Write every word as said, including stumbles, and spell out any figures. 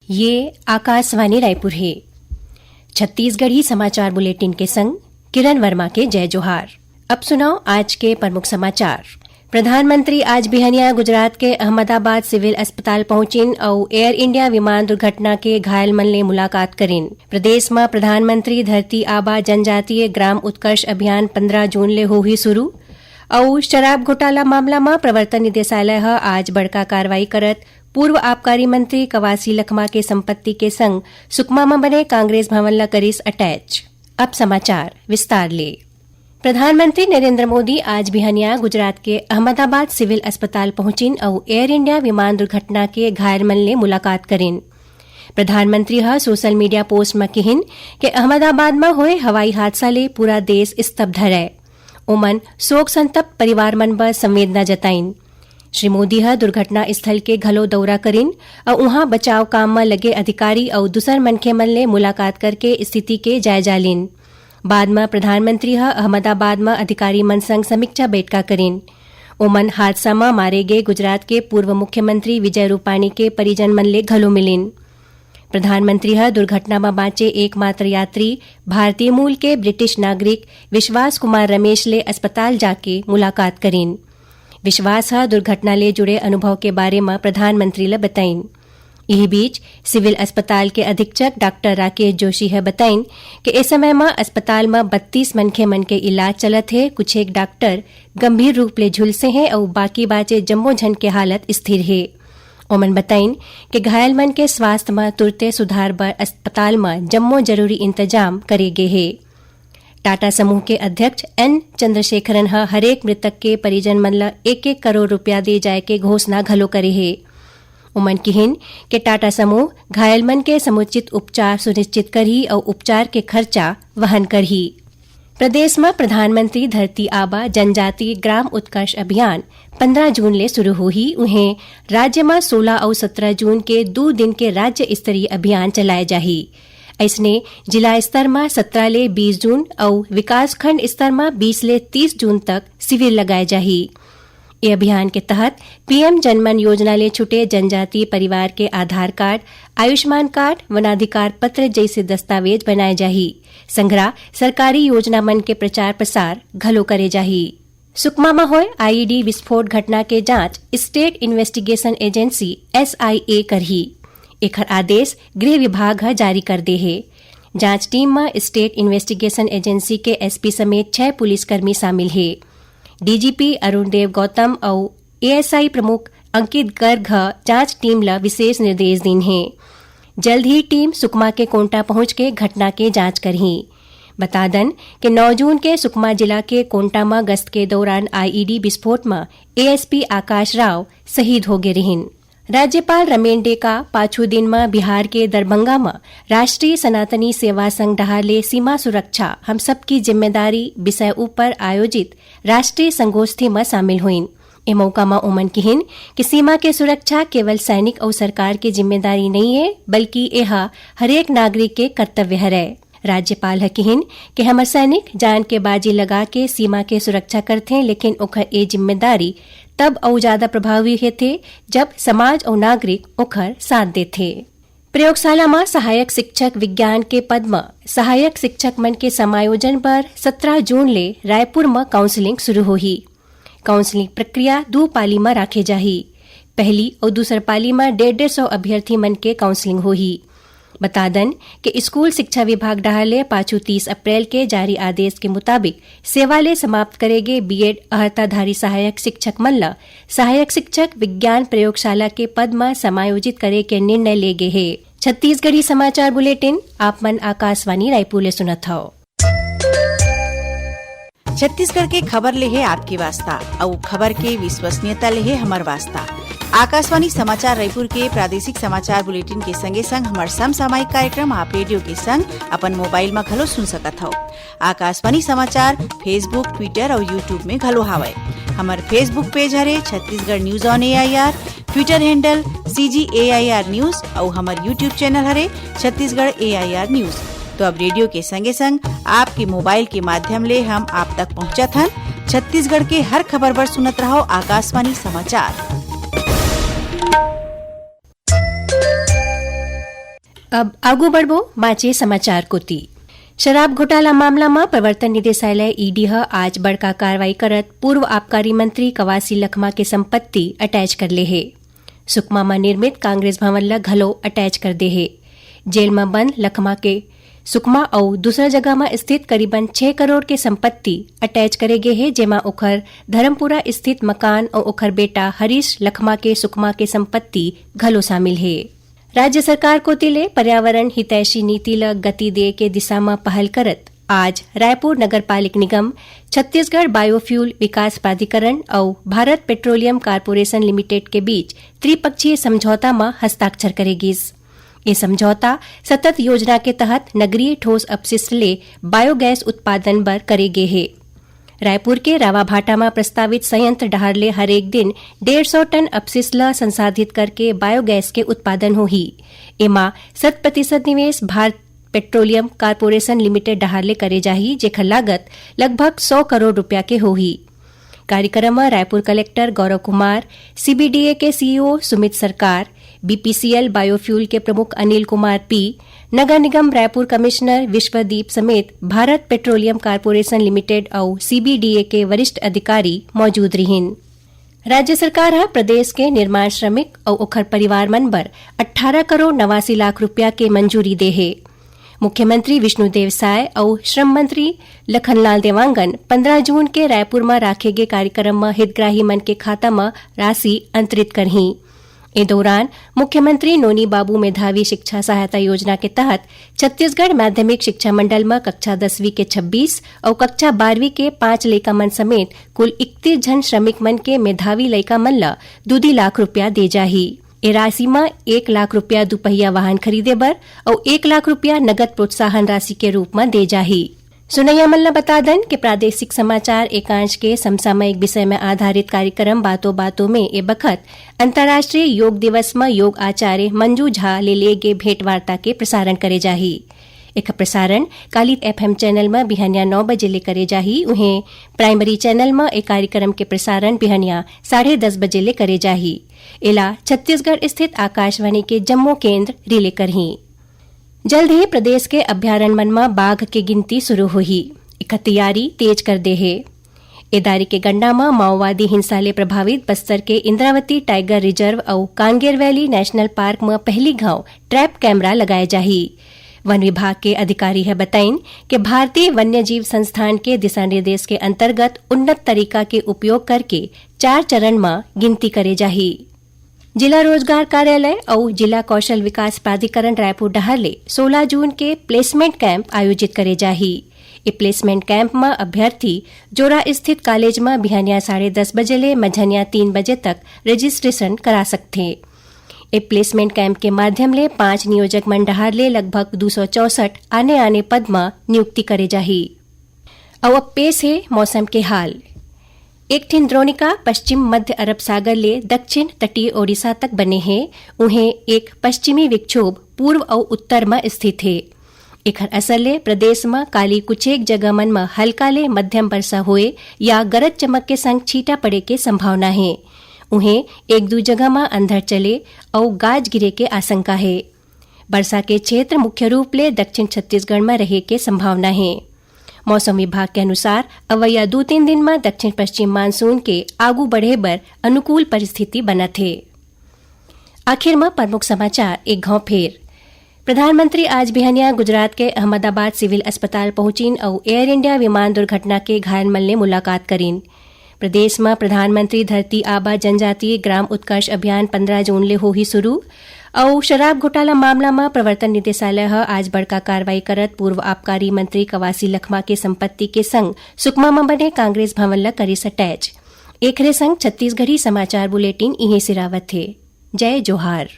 ये आकाशवाणी रायपुर हे। छत्तीसगढ़ी समाचार बुलेटिन के संग किरण वर्मा के जय जोहार। अब सुनव आज के प्रमुख समाचार। प्रधानमंत्री आज बिहनिया गुजरात के अहमदाबाद सिविल अस्पताल पहुंचिन अउ एयर इंडिया विमान दुर्घटना के घायल मन ले मुलाकात करिन। प्रदेश म प्रधानमंत्री धरती आबा जनजातीय ग्राम उत्कर्ष अभियान पंद्रह जून ले होही शुरू। अउ शराब घोटाला मामला म प्रवर्तन निदेशालय ह आज बड़का कार्रवाई करत पूर्व आबकारी मंत्री कवासी लखमा के संपत्ति के संग सुकमा म बने कांग्रेस भवन ल करिस अटैच। अब समाचार विस्तार ले। प्रधानमंत्री नरेंद्र मोदी आज बिहनिया गुजरात के अहमदाबाद सिविल अस्पताल पहुंचिन अउ एयर इंडिया विमान दुर्घटना के घायल मन ले मुलाकात करिन। प्रधानमंत्री ह सोशल मीडिया पोस्ट म किहिन के अहमदाबाद म होए हवाई हादसा ले पूरा देश स्तब्ध हरय। ओमन शोक संतप्त परिवार मन बर संवेदना जताइन। श्री मोदी ह दुर्घटना स्थल के घलो दौरा करिन अउ उहां बचाव काम म लगे अधिकारी अउ दूसर मनखे मन ले मुलाकात करके स्थिति के जायजा लीन। बाद म प्रधानमंत्री ह अहमदाबाद म अधिकारी मन संग समीक्षा बैठका करिन। ओमन हादसा म मारे गे गुजरात के पूर्व मुख्यमंत्री विजय रूपाणी के परिजन मन ले घलो मिलिन। प्रधानमंत्री ह दुर्घटना म बांचे एकमात्र यात्री भारतीय मूल के ब्रिटिश नागरिक विश्वास कुमार रमेश ले अस्पताल जाके मुलाकात करिन। विश्वास ह दुर्घटना ले जुड़े अनुभव के बारे म प्रधानमंत्री ल बताइन। इही बीच सिविल अस्पताल के अधीक्षक डॉक्टर राकेश जोशी ह बताइन कि ए समय म अस्पताल म बत्तीस मनखे मन के इलाज चलत हे। कुछ एक डॉक्टर गंभीर रूप ले झुलसे हें अउ बाकी बाचे जम्मो झन के हालत स्थिर हे। ओमन बताइन कि घायल मन के स्वास्थ्य म तुरते सुधार बर अस्पताल म जम्मो जरूरी इंतजाम करे गे हे। टाटा समूह के अध्यक्ष एन चंद्रशेखरन ह हरेक मृतक के परिजन मन ल एक एक करोड़ रुपया दे जाय के घोषणा घलो करे हे। ओमन किहिन के टाटा समूह घायल मन के समुचित उपचार सुनिश्चित करही अउ उपचार के खर्चा वहन करही। प्रदेश म प्रधानमंत्री धरती आबा जनजाति ग्राम उत्कर्ष अभियान पंद्रह जून ले शुरू होही। उहें, राज्य म सोलह अउ सत्रह जून के दू दिन के राज्य स्तरीय अभियान चलाए जाही। अइसने, जिला स्तर म सत्रह ले बीस जून अउ विकासखंड स्तर म बीस ले तीस जून तक शिविर लगाए जाही। ए अभियान के तहत पीएम जनमन योजना ले छूटे जनजाति परिवार के आधार कार्ड, आयुष्मान कार्ड, वनाधिकार पत्र जइसे दस्तावेज बनाए जाही। संघरा सरकारी योजना मन के प्रचार प्रसार घलो करे जाही। सुकमा म होए आईईडी विस्फोट घटना के जांच स्टेट इन्वेस्टिगेशन एजेंसी, एसआईए, करही। एखर आदेश गृह विभाग ह जारी कर दे हे। जांच टीम म स्टेट इन्वेस्टिगेशन एजेंसी के एसपी समेत छह पुलिसकर्मी शामिल हे। डीजीपी अरुण देव गौतम अउ एएसआई प्रमुख अंकित गर्ग ह जांच टीम ल विशेष निर्देश दीन हे। जल्द ही टीम सुकमा के कोंटा पहुंच के घटना के जांच करही। बता दन कि नौ जून के सुकमा जिला के कोंटा म गश्त के दौरान आईईडी विस्फोट म एएसपी आकाश राव शहीद होगे रिहिन। राज्यपाल रमेन डेका पाछू दिन म बिहार के दरभंगा म राष्ट्रीय सनातनी सेवा संघ डहार ले सीमा सुरक्षा हम सबकी जिम्मेदारी विषय ऊपर आयोजित राष्ट्रीय संगोष्ठी म शामिल होइन। ए मौका म ओमन किहिन कि सीमा के सुरक्षा केवल सैनिक अउ सरकार के जिम्मेदारी नइ ए, बल्कि एहा हरेक नागरिक के कर्तव्य हरय। राज्यपाल ह किहिन कि हमर सैनिक जान के बाजी लगा के सीमा के सुरक्षा करथें, लेकिन ओखर ए जिम्मेदारी तब अउ जादा प्रभावी होथे, जब समाज अउ नागरिक ओखर साथ देथे। प्रयोगशाला म सहायक शिक्षक विज्ञान के पद म सहायक शिक्षक मन के समायोजन बर सत्रह जून ले रायपुर म काउंसलिंग शुरू होही। काउंसलिंग प्रक्रिया दू पाली म राखे जाही। पहली अउ दूसर पाली म डेढ़ डेढ़ सौ अभ्यर्थी मन के काउंसलिंग होही। बता दन कि स्कूल शिक्षा विभाग डहार ले पाछू तीस अप्रैल के जारी आदेश के मुताबिक सेवा ले समाप्त करे गे बीएड अर्हताधारी सहायक शिक्षक मन ल सहायक शिक्षक विज्ञान प्रयोगशाला के पद म समायोजित करे के निर्णय ले गे हे। छत्तीसगढ़ी समाचार बुलेटिन आप मन आकाशवाणी रायपुर ले सुनत हव। छत्तीसगढ़ के खबर ले हे आपके वास्ता, अउ खबर के विश्वसनीयता ले हे हमर वास्ता। आकाशवाणी समाचार रायपुर के प्रादेशिक समाचार बुलेटिन के संगे संग हमर समसामयिक कार्यक्रम आप रेडियो के संग अपन मोबाइल म घलो सुन सकत हव। आकाशवाणी समाचार Facebook, Twitter अउ YouTube में घलो हावय। हमर Facebook पेज हरे Chhattisgarh news on AIR, Twitter handle CG AIR news अउ हमर YouTube चैनल हरे छत्तीसगढ़ एआईआर न्यूज। तो अब रेडियो के संगे संग आपके मोबाइल के माध्यम ले हम आप तक पहुंचत हन। छत्तीसगढ़ के हर खबर बर सुनत रहव आकाशवाणी समाचार। अब आगू बढ़बो बांचे समाचार कोति। शराब घोटाला मामला म प्रवर्तन निदेशालय, ईडी, ह आज बड़का कार्रवाई करत पूर्व आबकारी मंत्री कवासी लखमा के संपत्ति अटैच कर ले हे। सुकमा म निर्मित कांग्रेस भवन ल घलो अटैच कर दे हे। जेल म बंद लखमा के सुकमा अउ दूसरा जगह म स्थित करीबन छह करोड़ के संपत्ति अटैच करे गे हे, जेमा ओखर धर्मपुरा स्थित मकान अउ ओखर बेटा हरीश लखमा के सुकमा के संपत्ति घलो शामिल हे। राज्य सरकार कोति ले पर्यावरण हितैषी नीति ल गति दे के दिशा म पहल करत आज रायपुर नगर पालिक निगम, छत्तीसगढ़ बायोफ्यूल विकास प्राधिकरण अउ भारत पेट्रोलियम कारपोरेशन लिमिटेड के बीच त्रिपक्षीय समझौता म हस्ताक्षर करे गिस। ये समझौता सतत योजना के तहत नगरीय ठोस अपशिष्ट ले बायोगैस उत्पादन बर करे गे हे। रायपुर के रावाभाटा म प्रस्तावित संयंत्र डहार ले हरेक दिन डेढ़ सौ टन अपशिष्ट ल संसाधित करके बायोगैस के उत्पादन होही। एमा शत प्रतिशत निवेश भारत पेट्रोलियम कारपोरेशन लिमिटेड डहार ले करे जाही, जेखर लागत लगभग सौ करोड़ रुपया के होही। कार्यक्रम म रायपुर कलेक्टर गौरव कुमार, सीबीडीए के सीईओ सुमित सरकार, बीपीसीएल बायोफ्यूल के प्रमुख अनिल कुमार पी, नगर निगम रायपुर कमिश्नर विश्वदीप समेत भारत पेट्रोलियम कारपोरेशन लिमिटेड अउ सीबीडीए के वरिष्ठ अधिकारी मौजूद रिहिन। राज्य सरकार ह प्रदेश के निर्माण श्रमिक अउ ओखर परिवार मन बर अट्ठारह करोड़ नवासी लाख रुपया के मंजूरी दे हे। मुख्यमंत्री विष्णुदेव साय अउ श्रम मंत्री लखनलाल देवांगन पंद्रह जून के रायपुर म राखे गे कार्यक्रम म हितग्राही मन के खाता म राशि अंतरित करहीं। ए दौरान मुख्यमंत्री नोनी बाबू मेधावी शिक्षा सहायता योजना के तहत छत्तीसगढ़ माध्यमिक शिक्षा मंडल म कक्षा दसवीं के छब्बीस अउ कक्षा बारहवीं के पांच लइका मन समेत कुल इकतीस झन श्रमिक मन के मेधावी लइका मन ल दू दू लाख रुपया दे जाही। ए राशि म एक लाख रुपया दुपहिया वाहन खरीदे बर अउ एक लाख रुपया नगद प्रोत्साहन राशि के रूप म दे जाही। सुनैया मन ल बता दन कि प्रादेशिक समाचार एकांश के समसामयिक विषय में आधारित कार्यक्रम बातों बातों में ए बखत अंतर्राष्ट्रीय योग दिवस म योग आचार्य मंजू झा ले ले गे भेंट वार्ता के प्रसारण करे जाही। एखर प्रसारण काली एफएम चैनल म बिहनिया नौ बजे ले करे जाही। उहें, प्राइमरी चैनल म ए कार्यक्रम के प्रसारण बिहनिया साढ़े दस बजे ले करे जाही। एला छत्तीसगढ़ स्थित आकाशवाणी के जम्मो केंद्र रिले करहीं। जल्द ही प्रदेश के अभ्यारण्य मन म बाघ के गिनती शुरू होही। एखर तैयारी तेज कर दे हे। ए दारी के गणना म माओवादी हिंसा ले प्रभावित बस्तर के इंद्रावती टाइगर रिजर्व अउ कांगेर वैली नेशनल पार्क म पहली घांव ट्रैप कैमरा लगाए जाही। वन विभाग के अधिकारी ह बताइन कि भारतीय वन्यजीव संस्थान के दिशा निर्देश के अंतर्गत उन्नत तरीका के उपयोग करके चार चरण म गिनती करे जाही। जिला रोजगार कार्यालय अउ जिला कौशल विकास प्राधिकरण रायपुर डहार ले सोलह जून के प्लेसमेंट कैंप आयोजित करे जाही। ए प्लेसमेंट कैंप म अभ्यर्थी जोरा स्थित कॉलेज म बिहनिया साढ़े दस बजे ले मझनिया तीन बजे तक रजिस्ट्रेशन करा सकथे। ए प्लेसमेंट कैंप के माध्यम ले पांच नियोजक मन डहार ले लगभग दू सौ चौसठ आने-आने पद म नियुक्ति करे जाही। अउ अब पेश हे मौसम के हाल। एक ठिन द्रोणिका पश्चिम मध्य अरब सागर ले दक्षिण तटीय ओडिशा तक बने हे, उहें एक पश्चिमी विक्षोभ पूर्व अउ उत्तर म स्थित हे। एखर असर ले प्रदेश म काली कुछेक जगह मन म हल्का ले मध्यम बरसा होए या गरज चमक के संग छींटा पड़े के संभावना हे। उहें, एक दू जगह म अंधड़ चले अउ गाज गिरे के आशंका हे। बरसा के क्षेत्र मुख्य रूप ले दक्षिण छत्तीसगढ़ म रहे के संभावना हे। मौसम विभाग के अनुसार, अवइया दू तीन दिन म दक्षिण पश्चिम मानसून के आगू बढ़े बर अनुकूल परिस्थिति बनत हे। आखिर म प्रमुख समाचार एक घांव फेर। प्रधानमंत्री आज बिहनिया गुजरात के अहमदाबाद सिविल अस्पताल पहुंचिन अउ एयर इंडिया विमान दुर्घटना के घायल मन ले मुलाकात करिन। प्रदेश म प्रधानमंत्री धरती आबा जनजातीय ग्राम उत्कर्ष अभियान पंद्रह जून ले होही शुरू। अउ शराब घोटाला मामला म प्रवर्तन निदेशालय ह आज बड़का कार्रवाई करत पूर्व आबकारी मंत्री कवासी लखमा के संपत्ति के संग सुकमा म बने कांग्रेस भवन ल करिस अटैच। एखरे संग छत्तीसगढ़ी समाचार बुलेटिन इहें सिरावत हे। जय जोहार।